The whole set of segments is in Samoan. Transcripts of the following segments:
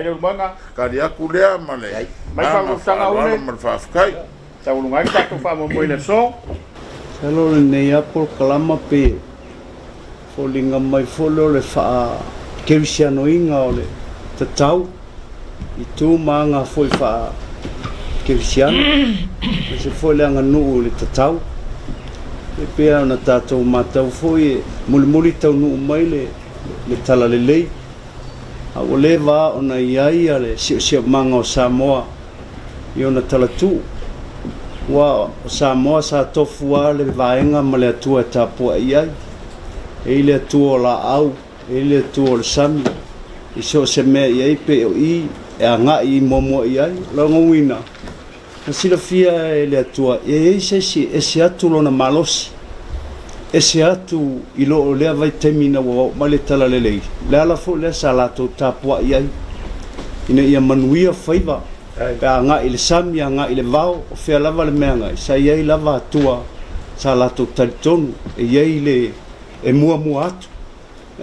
le Ulumaga. Tali atu lea ma le Mai agaga faautautaga faaaloalo une, ma le faafetai. taualuga ai le tatou faamoemoe i le aso. Masalo o lenei lava polokalama pei e foliga mai foi lea o le faakerisianoina o le tatau i tu ma aga foi faakerisiano, aemaise foi le aganuu i le tatau. E pei ona tatou matau foi e mulimuli taunuu mai le talalelei, a ua leva lava ona i ai le siosiomaga o Samoa i ona talatuu, aua o Samoa sa tofu lava le vaega ma le Atua e tapuai i ai. E i ai le Atua o laau, e i ai le Atua o le sami, i so o se mea i ai pe o i e agai muamua i ai. O lona uiga, na silafia e le Atua e i ai se isi e ese atu lona malosi, ese atu i lo o lea vaitaimi ina ua oo mai le talalelei, le ala foi lea sa latou tapuai ai ina ia manuia faiva pe a agai i le sami, agai i le vao, o fea lava le mea agai, sa i ai lava Atua sa latou talitonu e i ai le e muamua atu.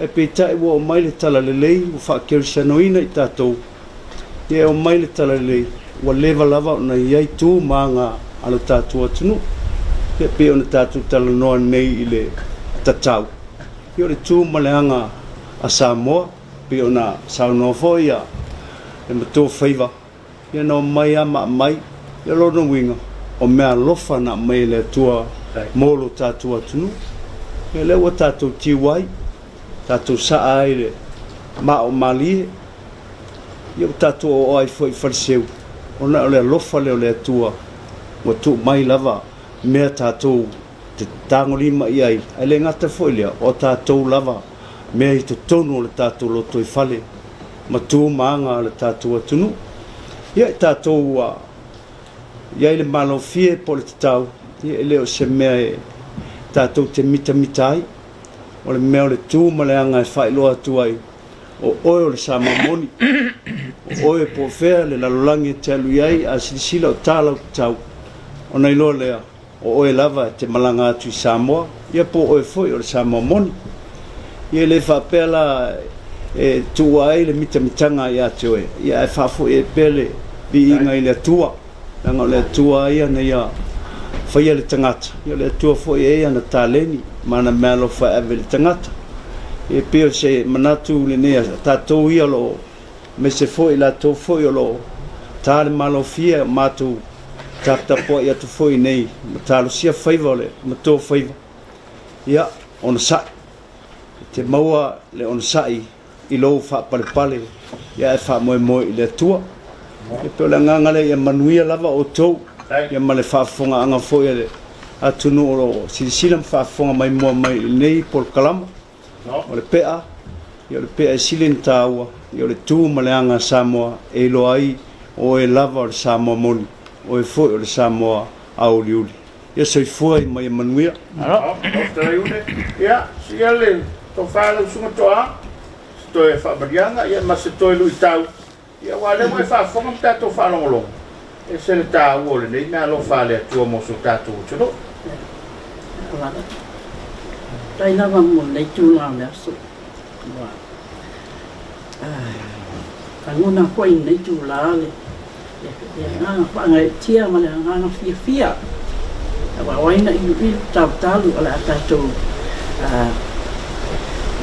Ae peitai ua oo mai le talalelei ua faakerisianoina i tatou, ia e oo mai le talalelei ua leva lava ona i ai tu ma aga a lo tatou atunuu. Ia pei ona tatou talanoa nei i le tatau, ia o le tu ma le aga a Samoa, pei ona saunoa foi ia le matua faiva, Ia na omai lava ma aumai. Ia o lona uiga, o meaalofa na aumai e le Atua mo lo tatou atunuu. Ia lea ua tatou tiu ai, tatou saa ai i le maa o malie, ia ua tatou oo ai foi i Faleseu, ona o le alofa lea o le Atua ua tuu mai lava mea tatou te tagolima i ai, ae le gata foi i lea, o tatou lava mea i totonu o le tatou lotoifale ma tu ma aga a le tatou atunuu. Ia, i tatou ua i ai le malofie po o le tatau, ia e le o se mea e tatou te mitamita ai, o le mea o le tu ma le aga e faailoa atu ai, o oe o le Samoa moni, o oe po o fea le lalolagi e te alu i ai, a silasila o ta lau tatau, ona iloa lea, O oe lava e te malaga atu i Samoa, ia po o oe foi o le Samoa moni. Ia e le faapea la e tuua ai le mitamitaga ia te oe, ia ae faafoi ai pea le viiga i le Atua, leaga o le Atua ia na ia faia le tagata, ia o le Atua foi e i ai ana taleni ma ana meaalofa e ave i le tagata. Ia e pei o se manatu lenei a tatou ia o lo o aemaise foi i latou foi o lo o ta le malofie o matou taputapuai atu foi nei ma talosia faiva o le matua faiva, ia onosai, e te maua le onosai i lou faapalepale ia ae faamoemoe i le Atua. E pei o le agaga lea ia manuia lava outou ia ma le faafofogaaga foi a le atunuu o lo o silasila ma faafofoga maimoa mai i lenei polokalama. O le pea, ia o le pea e sili ona taua, ia o le tu ma le aga a Samoa e iloa ai o oe lava o le Samoa moni, o oe foi o le Samoa auliuli. Ia soifua ma ia manuia. Malo, Faafetai Une. Ia, siia le tofa lau Susuga Toa, se toe faamaliaga ia ma se toe luitau, ia aua o lea ua e faafofoga ma tatou faalogologo, e ese le taua o lenei meaalofa a le Atua mo so tatou atunuu. Faafetai lava mo lenei itula o le aso ua lagona foi i lenei itula le agaga faagaeetia ma le agaga fiafia aua o ai na iluilu talutalu o le a tatou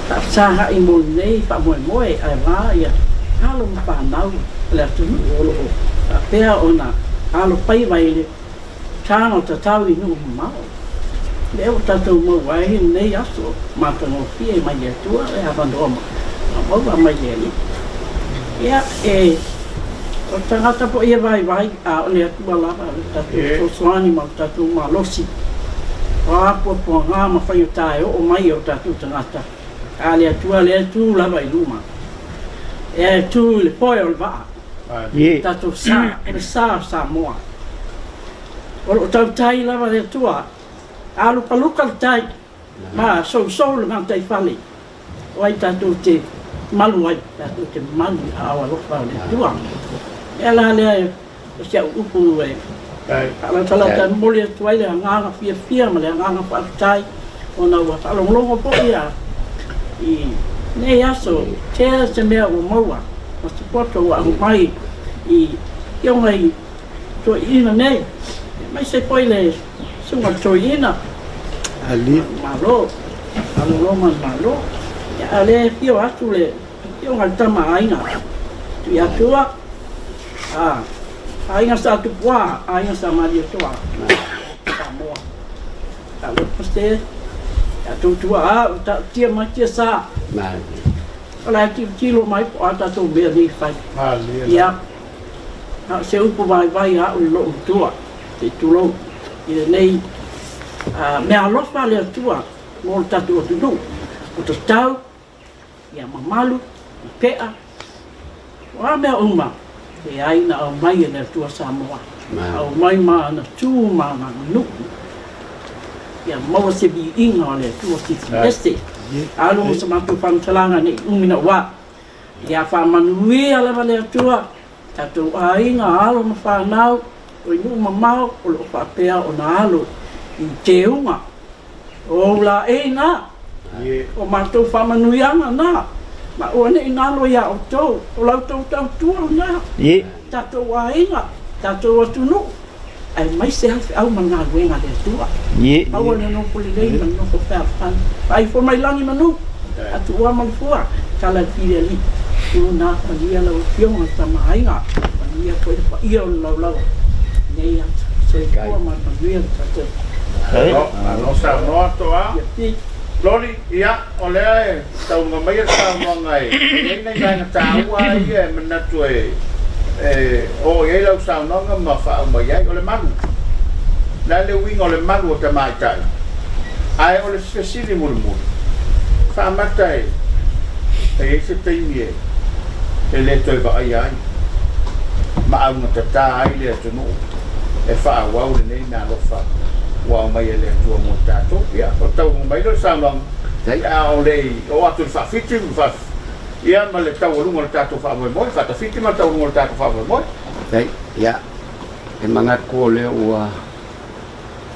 faafesagai mo lenei faamoemoe ae ia alo ma fanau o le atunuu o lo o faapea ona alofaiva i le taga tatau i nuu mamao. Lea ua tatou maua ai lenei aso matagofie mai le Atua le avanoa maua mai le Alii. Ia, e, o le tagata foi e vaivai, a o le Atua lava le tatou fesoasoani ma le tatou malosi. O a puapuaga ma faigata e oo mai i o tatou tagata, a le Atua lea e tu lava i luma. E tu i le poe o le vaa, le tatou sa, o le sa o Samoa. O lo o tautai lava le Atua, a lukaluka le tai ma sousou le gataifale, o ai tatou te malu ai, tatou te malu i aao alofa o le Atua. O le ala lea o si au upu e faalatalata e momoli atu ai le agaga fiafia ma le agaga faafetai ona ua faalogologo foi i lenei aso, tele se mea ua maua. Pasipota ua aumai i Afioga i Toeaina nei, aemaise foi le Susuga i le Toeaina, Malo, malolo ma le Malo. Ia, a o lea e afio atu le Afioga i le Tama a Aiga, Tuiatua, a, Aiga Sa Tupua, Aiga Sa Malietoa, Samoa. Talofa se, ia tou tuaa ua taotia mai tiasa. O la e tilotilo mai po o a tatou mea nei e fai. Ia, na o se upu vaivai a au i lou matua, se i tulou, i lenei meaalofa a le Atua mo le tatou atunuu, o tatau ia mamalu, pea, o a mea uma, leai na aumai e le Atua Samoa, aumai ma ana tu ma ana aganuu, ia maua se viiga o le Atua Silisili Ese. Alu ma se matou faamatalaga nei umi naua. Ia faamanuia lava le Atua tatou aiga, alo ma fanau o i nuu mamao o lo o faapea ona alo i teuga o ou laei na, o matou faamanuiaga na, ma aua ne i galo ia outou, o la outou tautua na, tatou aiga, tatou atunuu, aemaise lava feau ma galuega a le Atua. Aua le nofo lelei ma le nofo fealofani. Vaai fua mai lagi manu, atuua ma le fua, tala i le fili alii. Tu na, manuia lau Afioga le Tama a Aiga, manuia foi le paia o le laulau i lenei aso. Soifua ma le manuia le tatou. Malo saunoa Toa. Loli, ia, o lea e tauga mai le saunoaga e i ai nai vaega taua ia e manatu e oo i ai lau saunoaga ma faauma i ai. O le malu. O le a le uiga o le malu o tamaitai? Ae o le fesili mulimuli, faamata e i ai se taimi e le toe vaaia ai ma augatata ai le atunuu e faaauau lenei meaalofa ua aumai e le Atua mo tatou. Ia, o le tauga mai lea o le saunoaga, a o le i oo atu i le faafiti ma ia ma le taualuga o le tatou faamoemoe, faatafiti ma le taualuga o le tatou faamoemoe. Ia, e manatu o lea ua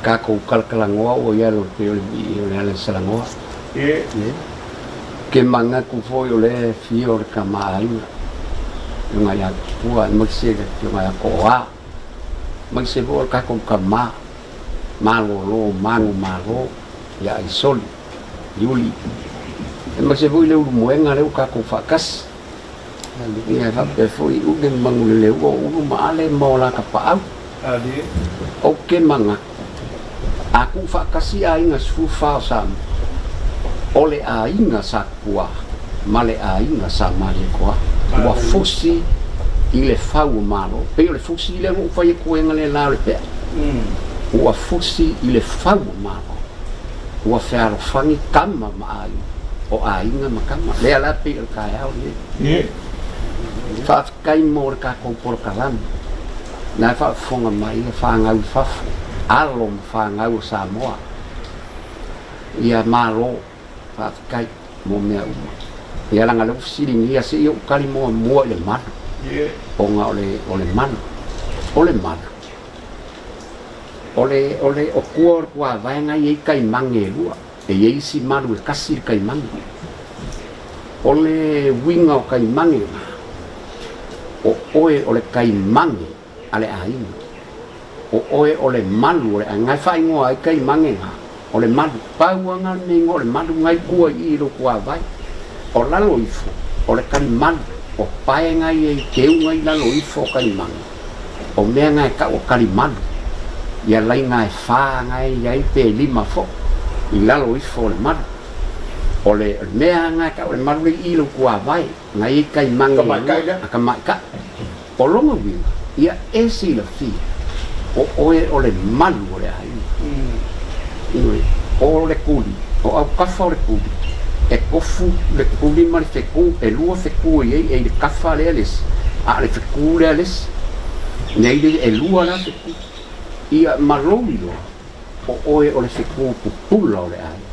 tatou talatalanoa ua i alo pei o le vii o le ala salagoa. Ke manatu foi o lea e afio le tama a aiga, afioga ia Tupua aemaise le afioga ia Tooa, aemaise foi o le tatou tama malolo manumalo ia Aisoli, Iuli, aemaise foi le Ulumoega lea ua tatou faatasi. Ia e faapea foi Ule ma Manuleleua o Ulu ma Ale ma o la tapaau. Ou te manatu, a tuufaatasi aiga 14 o Samoa, o le aiga Sa Tupua ma le aiga Sa Malietoa ua fusi i le fau o Malo. Pei o le fusi lea na ou fai atu ai analeila o le pea. Ua fusi i le fau o Malo. Ua fealofani tama ma aiga, o aiga ma tama. Lea la pei o le taeao lenei. Faafetai mo le tatou polokalame. Na e faafofoga mai ia fanau i fafo, alo ma fanau o Samoa. Ia malo, faafetai mo mea uma. Ia leaga o lea ua fesiligia se i ou tali muamua i le malu, ona o le, o le malu, o le malu, o le, o le, o tua o le tuavae na e i ai taimane e lua, e i ai isi malu e tasi le taimane. O le uiga o taimane na, o oe o le taimane a le aiga, o oe o le malu o le aiga. E faaigoa ai taimane na, o le malu. Pau lava na o le mea igoa o le malu na i tua i i i lou tuavae. O lalo ifo, o le talimalu, o pae na ia i teuga i lalo ifo o talimanu, o mea na e tau o talimalu, ia laina e fa na e i ai pe lima foi i lalo ifo o le malu. O le mea lava na e tau o le malu le i i lou tuavae, na i ai taimanu e lua, a tamaitai. O lona uiga, ia e silafia, o oe o le malu o le aiga. Ioe, o le tuli, o autafa o le tuli, e tofu le tuli ma le fetu, e lua fetu e i ai, e i le tafa lea le isi, a o le fetu lea le isi. Nei le, e lua la fetu. Ia, ma lou iloa, o oe o le fetu pupula o le aiga.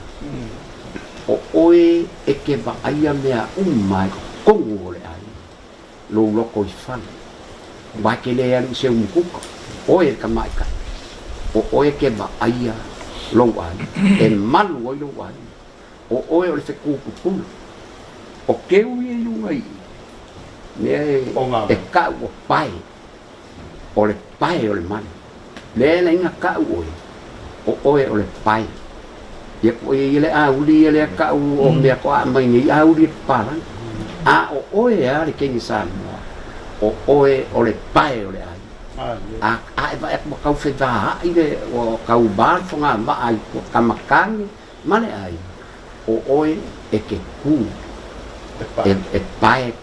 O oe e te vaaia mea uma i totonu o le aiga, lou loto i fale, aua e te le alu i se umukuka, oe e le tamaitai, o oe e te vaaia lou aiga, e malu ai lou aiga, o oe o le fetu pupula. O keu ia i luga i i. Mea e ka'u o pae, o le pae o le malu. Lea e laina ka'u oe, o oe o le pae. Ia ko ia le auli ia lea ka'u o mea ko a mai nei auli e papalagi. A o oe a le Keni Samoa, o oe o le pae o le aiga. A, a e vaai atu ua tau fevaai le, ua tau ba le fogavaa i tua tama tane ma le aiga, o oe e te ku e pae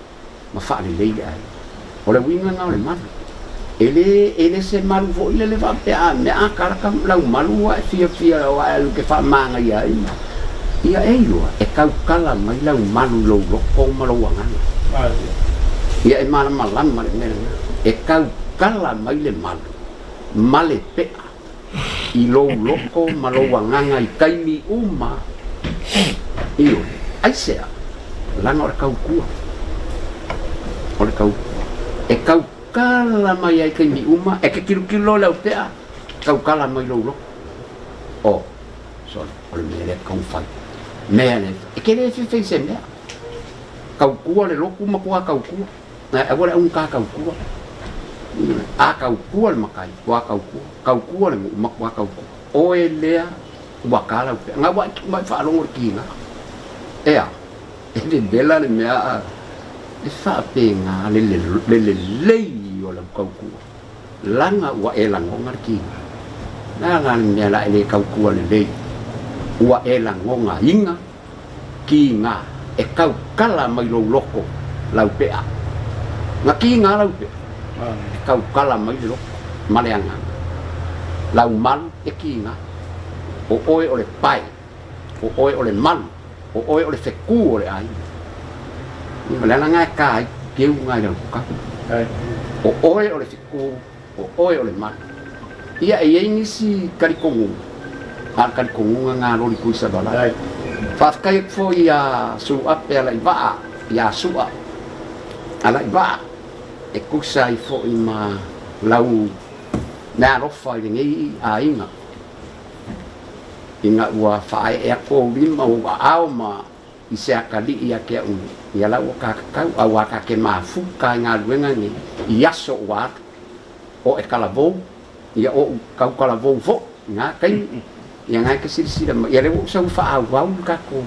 ma faalelei le aiga. O le uiga lena o le malu. E le, e le se malu foi lele faapea a mea a tala ka lau malu ua e fiafia ua e alu e te faamagaia ai ma. Ia e iloa, e tautala mai lau malu i lou loto ma lou agaga. Ia e malamalama le mea lena. E tautala mai le malu ma le pe'a i lou loko ma lou agaga i taimi uma, ioe, aisea? Leaga o le tautua, o le tautua. E tautala mai ai i taimi uma, e te tilotilo loa i le autea, tautala mai lou loko, oh, sole, o le mea lea e taumafai, mea lea, e te le fefe i se mea, tautua le lotu, matua tautua. Ae aua le augata tautua. A tautua le matai, ua tautua. Tautua le nuu, matua tautua. Oe lea ua ta lau pea. Na ua e faalogo i le kiga. Ea, e vevela le mea a e faapena le lelei o lau tautua. Laga ua e lagona le kiga. Le a la le mea la e le tautua lelei? Ua e lagonaina kiga e tautala mai lou loto lau pea. Na kiga lau pea, e tautala mai le loto ma le agaga. Lau malu e kiga. O oe o le pae, o oe o le malu, o oe o le fetu o le aiga. O le ala lena e ta ai keuga i lau kau. O oe o le fetu O oe o le malu. Ia e i ai nisi talitonuga, a o le talitonuga na loli pui savalai. Faafetai atu foi ia Suluape Alaivaa, ia Su'a Alaivaa e tusa ai foi ma lau meaalofa i lenei aiga, ina ua faaee atu ou lima, ou aao ma i se atalii ia te au nei, ia la ua ta tatau, auā ta te mafuta i galuega nei i aso ua alu. O e talavou, ia oʻu tau talavou foi i na taimi, ia na e te silasila mai, ia lea ua ou sau e faaauau le tatou,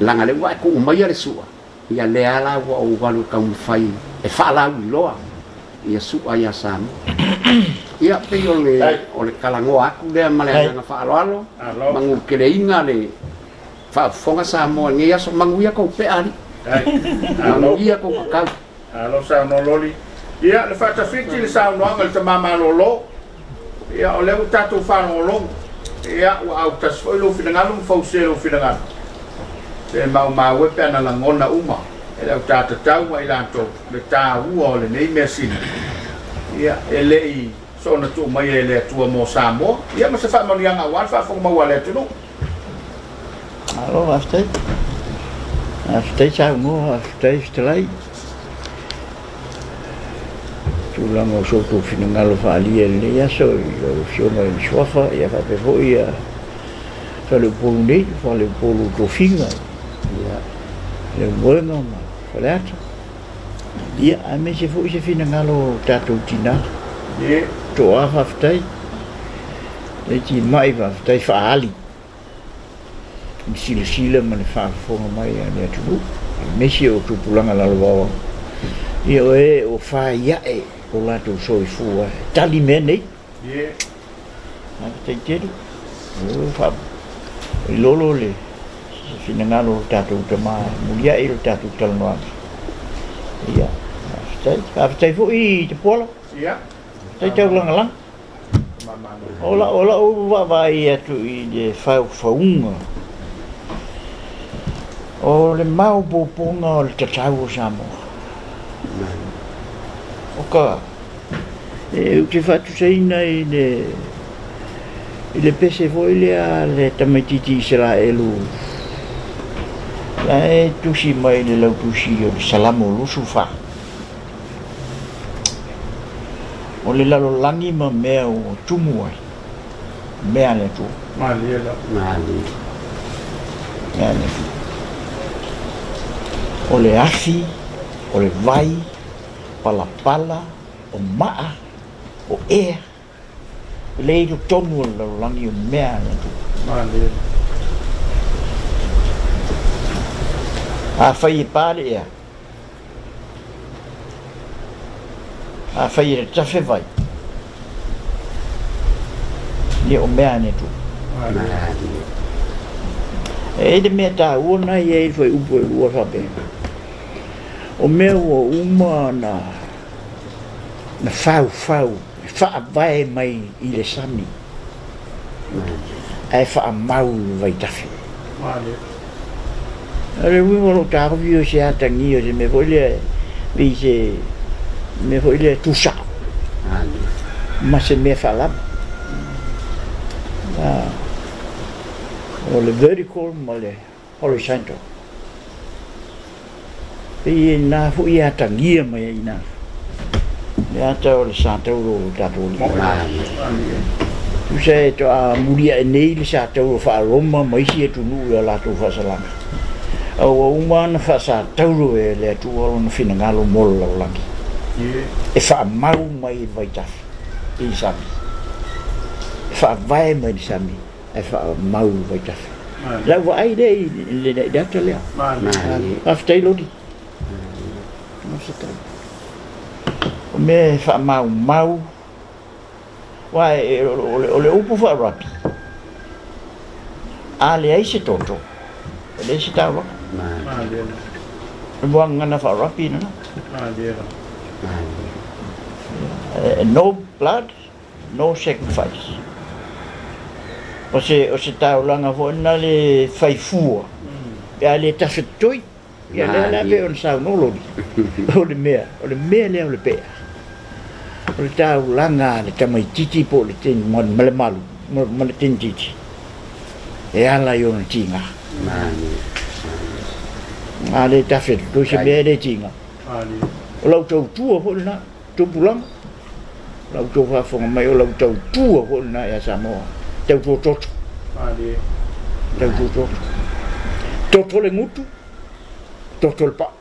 leaga lea ua e tuu maia le su'a, ia lea la ua ou alu e taumafai e faalauiloa ia su'a ia Samoa. Ia pei o le, o le talanoa atu lea ma le agaga faaaloalo, manuteleina le Faafofoga Samoa i lenei aso, manuia tou pea alii, manuia tou tatau. Malo saunoa Loli. Ia, le faatafiti le saunoaga i le tama malolo. Ia, o lea ua tatou faalogologo. Ia, ua autasi foi lou finagalo ma fausia i lou finagalo. Pe maumau e pe ana lagona uma e le au tatatau ma i latou le taua o lenei measili. Ia, e le i soona tuu maia e le Atua mo Samoa. Ia, ma se faamanuiaga aua le faafofoga maua a le atunuu. Malo faafetai. Faafetai saunoa, faafetai fetalai. Tulaga o so outou finagalo faaalia i lenei aso i lau Afioga i le Suafa, ia faapea foi ia Faleupolu nei, Faleupolu Tofiga, ia Leulumoega ma Faleata. Ia, aemaise foi se finagalo o tatou tina. Toa faafetai. Le timai faafetai faaali i le silasila ma le faafofoga mai a le atunuu, aemaise o tupulaga lalovaoa, ia o e ua faiae o latou soifua e tali mea nei. Faafetai tele. Ua failolo le finagalo o le tatou tama e muliai le tatou talanoaga. Ia, faafetai. Faafetai foi i Tapuala. Faafetai taulagalaga. O lau vaavaai atu i le faufauga o le maopoopoga o le tatau o Samoa. O ka, ou te faatusaina i le, i le pese foi lea a le tamaitiiti Isaraelu la e tusi mai i le lautusi o le Salamo 24. O le lalolagi ma mea ua tumu ai, mea a le Atua. Malie lava. Malie. Mea a le Atua. O le afi. O le vai, palapala, o maa, o ea, e leai i totonu o le lalolagi o mea a le Atua. Afai e pa le ea, Afai e tatafe vai, ia o mea a le Atua. E i ai le mea taua lena e i ai le fuaiupu e lua faapea, o mea ua uma ona faufau e faavae mai i le sami ae faamau i le vaitafe. O le uiga o lou taofi o se atagia o se mea foi lea pei se mea foi lea tusao ma se mea faalava. O le vertical ma le horizontal. Pei e na foi e atagia mai ai ina le ata o le satauro o tatou alii. Tusa e toa muliae nei le satauro faa-Roma ma isi atunuu i a latou faasalaga, a ua uma ona faasatauro e le Atua lona finagalo mo le lalolagi, e faamau mai i le vaitafe, i le sami, e faavae mai i le sami ae faamau i le vaitafe. Lau vaai lea i le ata lea. Faafetai Loli. Faafetai. O mea e faamaumau, aua o le upu faa-rugby, a leai se toto, e leai se taulaga. O le muagagana faa-rugby lena. No blood, No sacrifice. O se, o se taulaga foi lena le fai fua, pe a le tafetoi, ia lea la pei ona saunoa Loli, o le mea, o le mea lea o le pea. O le taulaga a le tamaitiiti po o le teine ma le malu, ma le teinitiiti, e ala i ona tiga. A le tafetoi se mea e le tiga. O lau tautua foi lena. Tupulaga, la outou faafofoga mai, o lau tautua foi lena ia Samoa, tautua toto, tautua toto, toto le gutu, toto le pau.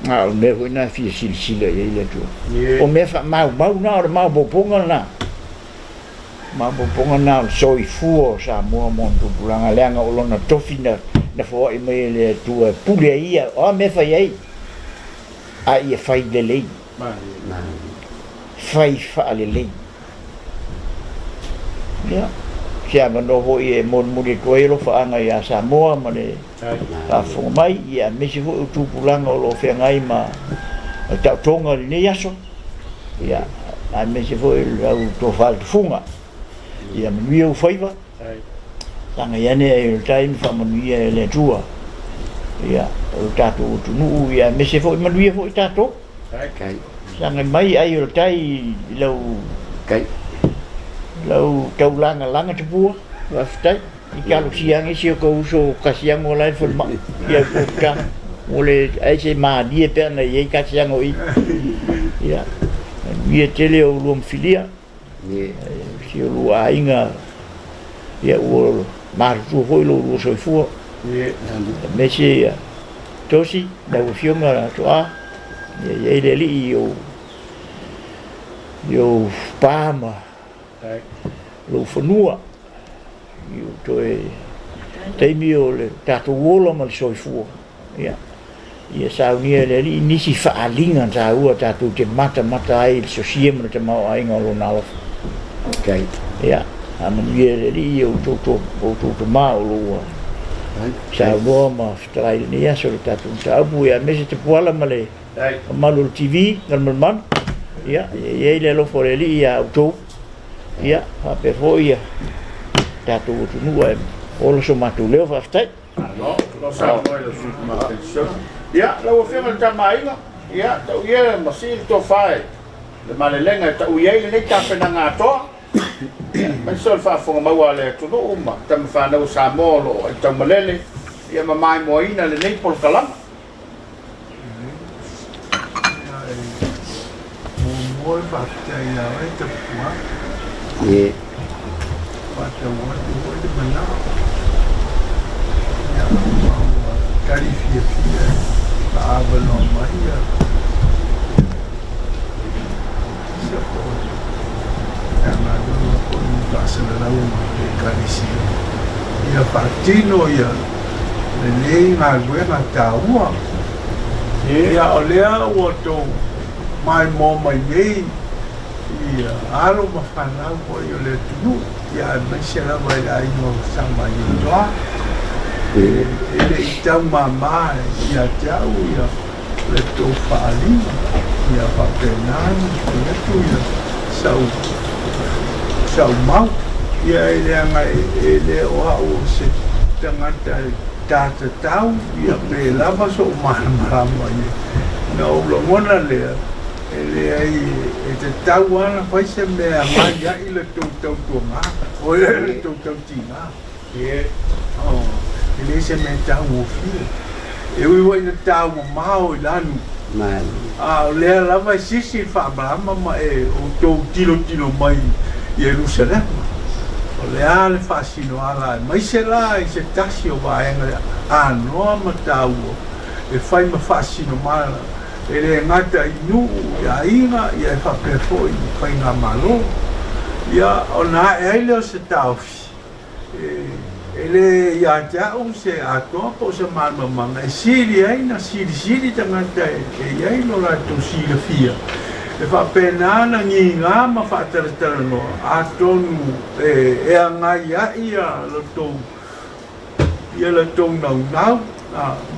A o le mea foi lena e fia silasila i ai le Atua. O mea faamaumau na, o le maopoopoga lena. Maopoopoga lena o le soifua o Samoa ma ona tupulaga, leaga o lona tofi na foai mai e le Atua e pule ai ia, o a mea e fai ai, a ia fai lelei, fai faalelei. Ia, se avanoa foi e molimoli atu ai alofaaga ia Samoa ma le faafofoga mai, ia aemaise foi o tupulaga o lo o feagai ma le taotoga i lenei aso. Ia, aemaise foi o lau tofa le tufuga. Ia manuia ou faiva. Sagai ane ai o le tai ma faamanuia e le Atua. Ia, o le tatou atunuu, ia aemaise foi manuia foi tatou. Sagai mai ai o le tai i lau lau taulagalaga tupua. Faafetai. I talosia ane si o tou uso Kasiano la e i le falemai i au fofoga mo le ai se malie pe ana i ai Kasiano i. Ia, manuia tele o ulua ma filia. Si o lua aiga, ia ua matutua foi lo ulua soifua. Aemaise ia Tosi, lau Afioga Toa, ia i ai le Alii i ou i ou pa ma lou fanua. I o toe taimi o le tatou ola ma le soifua, ia, ia saunia e le Alii nisi faaaliga taua tatou te matamata ai i le sosia ma le tamaoaiga o Lona alofa. Okay. Ia, faamanuia e le Alii i outou, outou tama o lo ua saunoa ma fetalai i lenei aso i le tatou mataupu, ia aemaise Tapuala ma le mamalu o le TV, Galumalemana, ia, ia i ai le alofa o le Alii ia outou. Ia, faapea foi ia tatou atunuu ae ola so matou leo, faafetai. Malo, lo saunoa i le sui usufono mamalu. Ia, lau Afioga i le Tama a Aiga, ia, tau ia ma sii le tofa i le malelega e tau i ai lenei tapenaga atoa, ia, aemaise o le faafofoga maua a le atunuu ma tama fanau a Samoa o lo o aitaumalele, ia ma maimoaina lenei polokalama. Muamua e faafetai ia oe Taputua. Faatau atu foi le manao. Ia, ma ua tali fiafia. faatino ia lenei galuega taua. Ia o lea ua outou maimoa mai nei i alo ma fanau foi o le atunuu, ia aemaise lava i le aiga o Samanietoa. E le i taumama ia te au ia le tou faaaliga, ia faapena ona fai atu ia sau sau mau. Ia e leaga e le o au o se tagata e tatatau ia pe lava sou malamalama ia. Na ou lagona lea, e leai e tatau lava ona fai se mea e agai ai le tou tautuaga, oi le tou tautiga. E leai se mea e taugofie. E ui foi ina taumamao i lanu, a o lea lava e sisi le faamalama ma e outou tilotilo mai i Ierusalema. O le a le faasinoala aemaise la i se tasi o vaega anoa ma taua e fai ma faasinomala, e le gata i nuu, i aiga, ia e faapea foi i faigamalo. Ia ona ae ai lea o se taofi. E le ia te au se atoa po o se malamalamaga e sili ai na silisili tagata e i ai lo latou silafia, e faapena ona giga ma faatalatalanoa, atonu e agai ai ia la tou naunau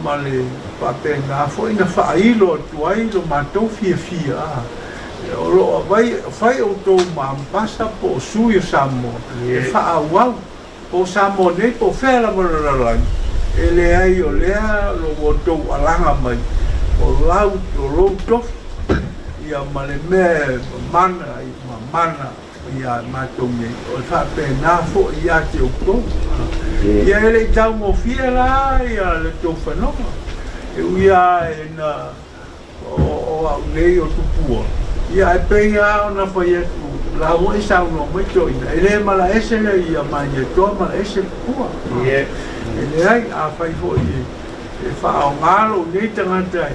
ma le faapena foi na faailo atu ai lo matou fiafia o lo o fai outou ma ambasa po o sui o Samoa e faaauau po o Samoa nei po o fea lava o le lalolagi, e leai o lea lo outou alaga mai o lau o lou tofi ia ma le mea e mamana mamana ia matou nei, o le faapena foi ia te outou. Ia e le i taugofie la ia le tou fanoga, e ui lava ina o au nei o tupua, ia ae pei lava ona fai atu, o la foi e saunoa mai toeaiina, e le malaese le ia Malietoa malaese tupua. E leai, afai foi e faaaoga lou nei tagata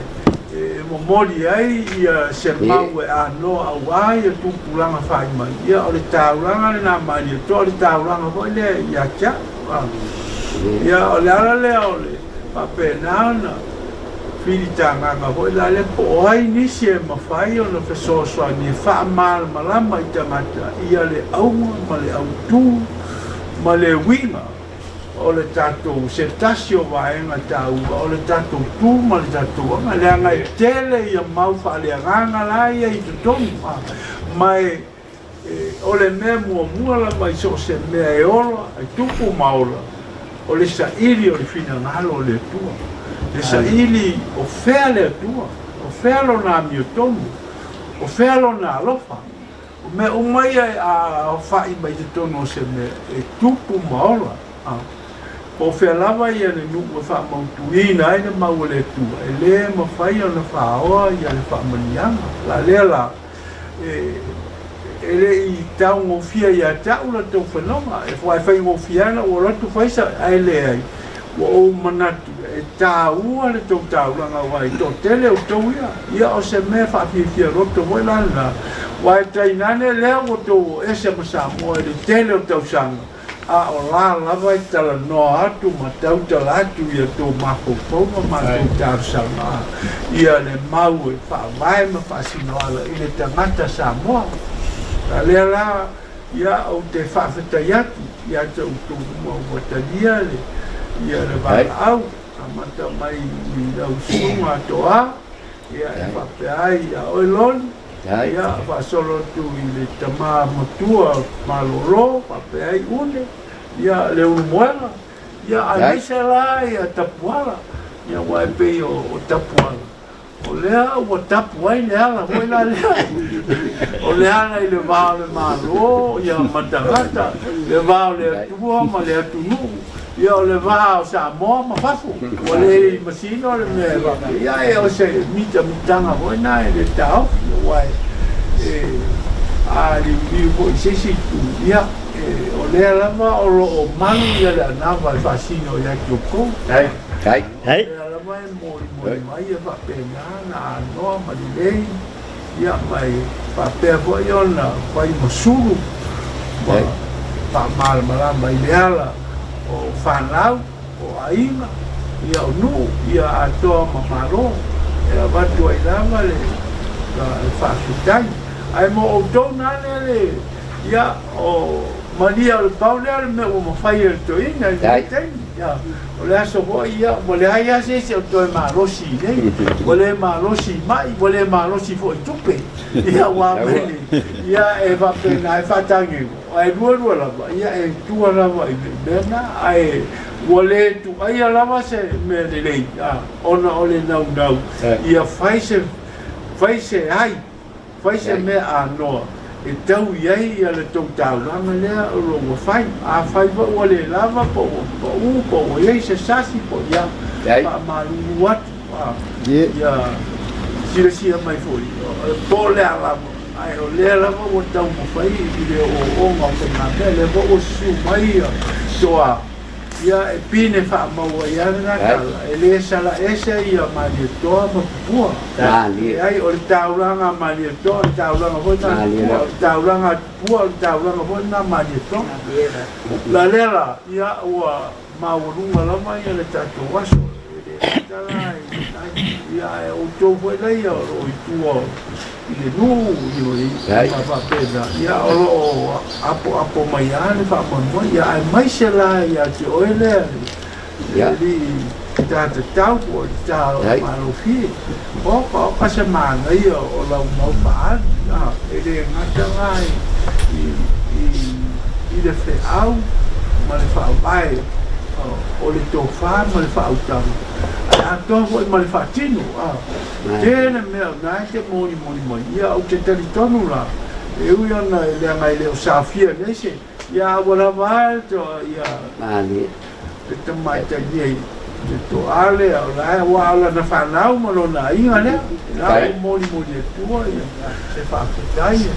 e momoli ai se mau e anoa aua ia tupulaga fai mai, ia o le taulaga lena Malietoa, o le taulaga foi lea ia te au. Ia o le ala lea o le faapena ona filitagaga foi la lea po o ai nisi e mafai ona fesoasoani e faamalamalama i tagata ia le auga ma le autu ma le uiga o le tatou se tasi o vaega taua o le tatou tu ma le tatou aga, leaga e tele ia mau faaleagaga la ia i totonu, ma e o le mea muamua lava i so o se mea e ola, e tupu ma ola, o le saili o le finagalo o le Atua, le saili o fea le Atua, o fea Lona amiotonu, o fea Lona alofa. O mea uma ia e aofai mai totonu o se mea e tupu ma ola. Po o fea lava ia le nuu e faamautuina ai le mau a le Atua, e le mafai ona faaoa ia le faamanuiaga. La lea la, e le i taugofie ia te au la tou fanoga, aua e faigofie lava ona ou alu atu fai sa, ae leai, Ua ou manatu e taua le tou taulaga aua e toatele outou ia. Ia o se mea faafiafia loto foi la lena, aua e tainane lea ua tou o ese ma Samoa i le tele o tausaga, a o la lava e talanoa atu ma tautala atu i a outou mafaufauga ma a outou talosaga ia le mau e faavae ma faasinoala i le tagata Samoa. A lea la Ia, ou te faafetai atu ia te outou uma ua talia le, ia le valaau, amata mai i lau susuga Toa, ia e faapea ai ia oe Loli, ia faasolo atu i le tama matua malolo, faapea ai Une, ia le Ulumoega, ia aemaise la ia Tapuala, ia aua e pei o Tapuala, O lea ua tapu ai le ala foi la lea, o le ala i le va o le Malo ia ma tagata, le va o le Atua ma le atunuu, ia o le va o Samoa ma fafo. Ua le masino le mea e faapea, ia e o se mitamitaga foi na e le taofi, aua e a liuliu foi i se isi itu, ia e, o lea lava o lo o malu ia le anava e faasino ia te outou. O lea lava e molimoli mai e faapena ona anoa ma lelei, ia ma e faapea foi ona fai ma sulu ma faamalamalama i le ala O fanau, o aiga, ia o nuu, ia atoa ma Malo e avatu ai lava le faafetai. Ae mo outou na lea le, ia o malia o le pau lea o le mea ua mafai e le toeaina i lenei taimi. Ia, o le aso foi, ia ua leai lava se isi o toe malosi i nei, ua le malosi i mai, ua le malosi foi i tupe. Ia aua mai le, ia e faapena e faatagego. Ae lualua lava, ia e tua lava i le mea na, ae ua le tuaia lava se mea lelei, a, ona o le naunau, ia fai se, fai se ai, fai se mea anoa e tau i ai ia le tou taulaga lea o lo o ua fai. Afai foi ua le lava po ua pau po ua i ai se sasi po, ia, faamalulu atu, a, ia silasila mai foi, po o le a lava. Ae o lea lava ua taumafai i le ooooga o faigamea, lea foi ua susu mai ia Toa, ia e pine faamau ai lava lena tala, e le salaese ia Malietoa ma Tupua. Leai, o le taulaga a Malietoa, o le taulaga foi lena a Tupua, o le taulaga a Tupua, o le taulaga foi lena a Malietoa. La lea la, ia ua maualuga lava ia le tatou aso, e le gata la i lena itu, ia ae outou foi laia o lo o i tua i le nuu, i ma faapena, ia o lo o apoapo mai lava le faamoemoe, ia aemaise la ia te oe lea le alii ta tatau po o le ta malofie. Oka, oka se manaia o lau mau faaali, a, e le gata la i, i, i le feau ma le faavae o le tofa ma le faautaga, ae atoa foi ma le faatino, a. Tele mea o na e te molimoli mai, ia ou te talitonu la, e ui ona e leaga e le o saofia nei se, ia a ua lava a ia le tamaitai nei, le toa lea, o la e aua o lana fanau ma lona aiga lea, la ua molimoli atua ia se faafetai.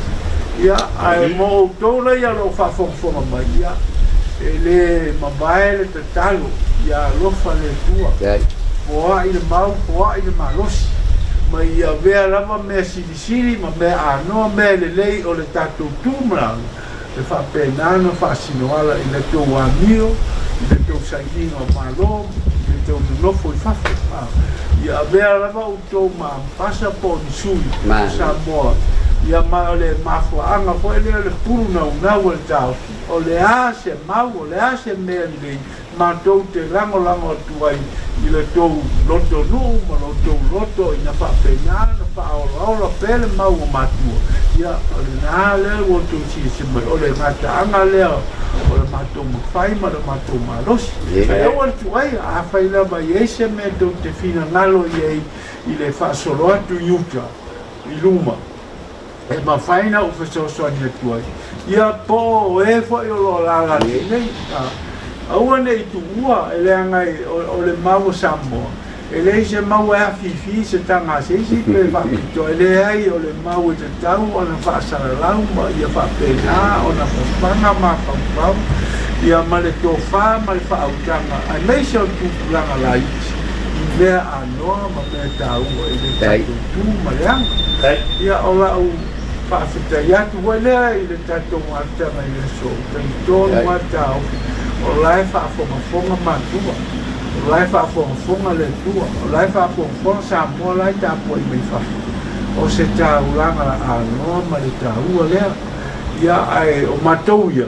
Ia, ae mo outou la ia o lo o faafogafoga mai, ia, e le mavae le tatalo, ia alofa le Atua, foai le mau, foai le malosi, ma ia avea lava mea silisili ma mea anoa, mea lelei o le tatou tu ma lalo, e faapena ona faasinoala i la tou amio, i la tou sainiga o Malo, i la tou nonofo i fafo. Ia avea lava outou ma ampasa po o ni sui o Samoa, ia ma o le mafuaaga foi lea o le pulu naunau a le taofi, o le a se mau, o le a se mea lelei matou te lagolago atu ai i le tou loto nuu ma lo outou loto ina faapena ona faaolaola pea le mau o matua, ia, o lena lea ua outou silasila mai, o le gataaga lea o le matou mafai ma le matou malosi. Ae aua le tuuaia, afai lava e i ai se mea tou te finagalo i ai i le faasolo atu i uta, i luma, e mafai ona ou fesoasoani atu ai, ia po o e foi o lo o alaala atu nei, aua ne i tuua, e leaga o le mau a Samoa, e leai se mau e afifi i se taga a se isi pe faapitoa, e leai, o le mau e tatau ona faasalalau ma ia faapena ona fafaga mafaufau, ia ma le tofa ma le faautaga, aemaise o le tupulaga laiti i mea anoa ma mea taua i le tatou tu ma le aga. Ia, o lau faafetai atu foi lea i le tatou mafutaga i le aso, ou talitonu lava taofi, o la e faafogafoga matua, o la e faafogafoga le Atua, o la e faafogafoga Samoa la e tapuai mai fafo. O se taulaga anoa ma le taua lea. Ia, ae o matou ia,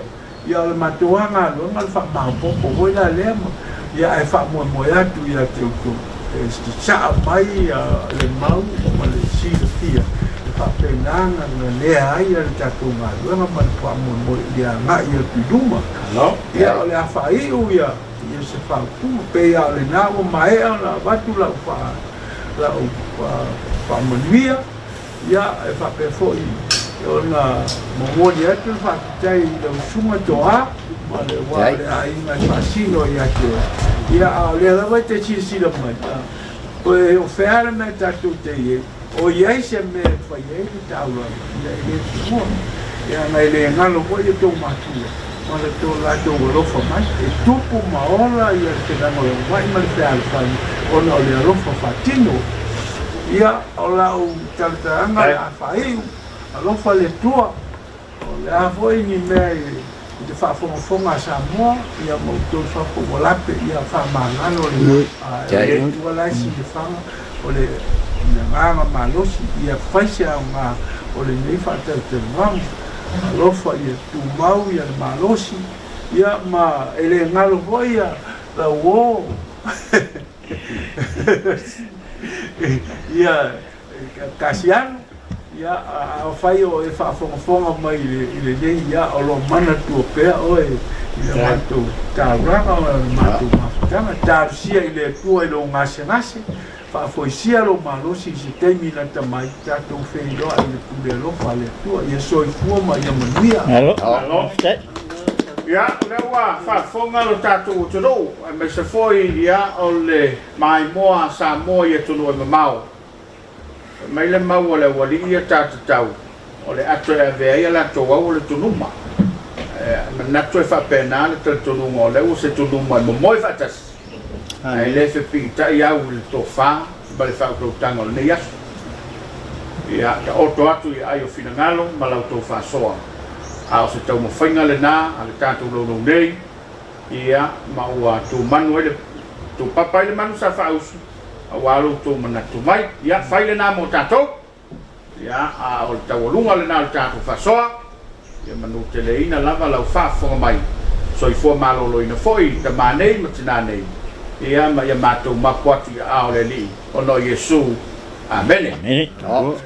Ia o le matou lava galuega o le faamaopoopo foi la lea ma, ia ae faamoemoe atu ia te outou e sasaa mai le mau ma le silafia e faapena ona nanea ai le tatou galuega ma le faamoemoe i le agai atu i luma. Ia o le a faaiu ia se faaupuga pei lava o lena ua maea ona avatu lau faa lau faamanuia. Ia, e faapea foi ona momoli atu le faafetai i lau Susuga Toa ma le aua o le aiga e faasino ia te oe. Ia, a o lea lava e te silasila mai, o fea le mea tatou te i ai, o i ai se mea e fai ai le taulaga, ia e le tuua. Leaga e le galo foi o tou matua ma le latou alofa mai, e tupu ma ola le felagolagomai ma le fealofani ona o le alofa faatino. Ia, o lau talatalaga o le a faaiu, alofa le Atua, o le a foi ni mea e. I te faafogafoga a Samoa, ia ma outou i fafo ua lape, ia faamagalo lena. A o le Atua la e silafaga, o le agaga malosi, ia fai se aoga o lenei faatalatalanoaga. Alofa ia tumau ia le malosi, ia ma e le galo foi ia lau uo. Ia Kasiano, ia, afai o e faafogafoga mai i lenei, ia, o lo o manatua pea oe i le matou taulaga ma le matou mafutaga. Talosia i le Atua i lou gasegase, faafoisia lou malosi i se taimi lata mai, tatou feiloai i le pule alofa a le Atua. Ia soifua ma ia manuia. Malo. Faafetai. Ia, o lea ua faafofoga lo tatou atunuu, aemaise foi ia o le maimoa a Samoa i atunuu e mamao. Fai mai le mau a le aualii ia ta tatau, o le ato e ave ai a latou au o le tunuma. E manatu e faapena le talitonuga o lea ua se tunuma e momoe faatasi, ae le fepiitai au i le tofa ma le faautautaga o lenei aso. Ia taoto atu i aai o finagalo ma la outou faasoa, a o se taumafaiga lena a le tatou laulou nei, ia, ma ua tumanu ai le, tupapa ai le manu sa faausu, aua lo outou manatu mai. Ia, fai lena mo tatou. Ia, a o le taualuga lena o le tatou faasoa, ia manuteleina lava lau faafofoga mai, soifua maloloina foi i tama nei ma tina nei, ia, ma ia matou mapu atu i aao o le Alii, ona o Iesu. Amene. Amene.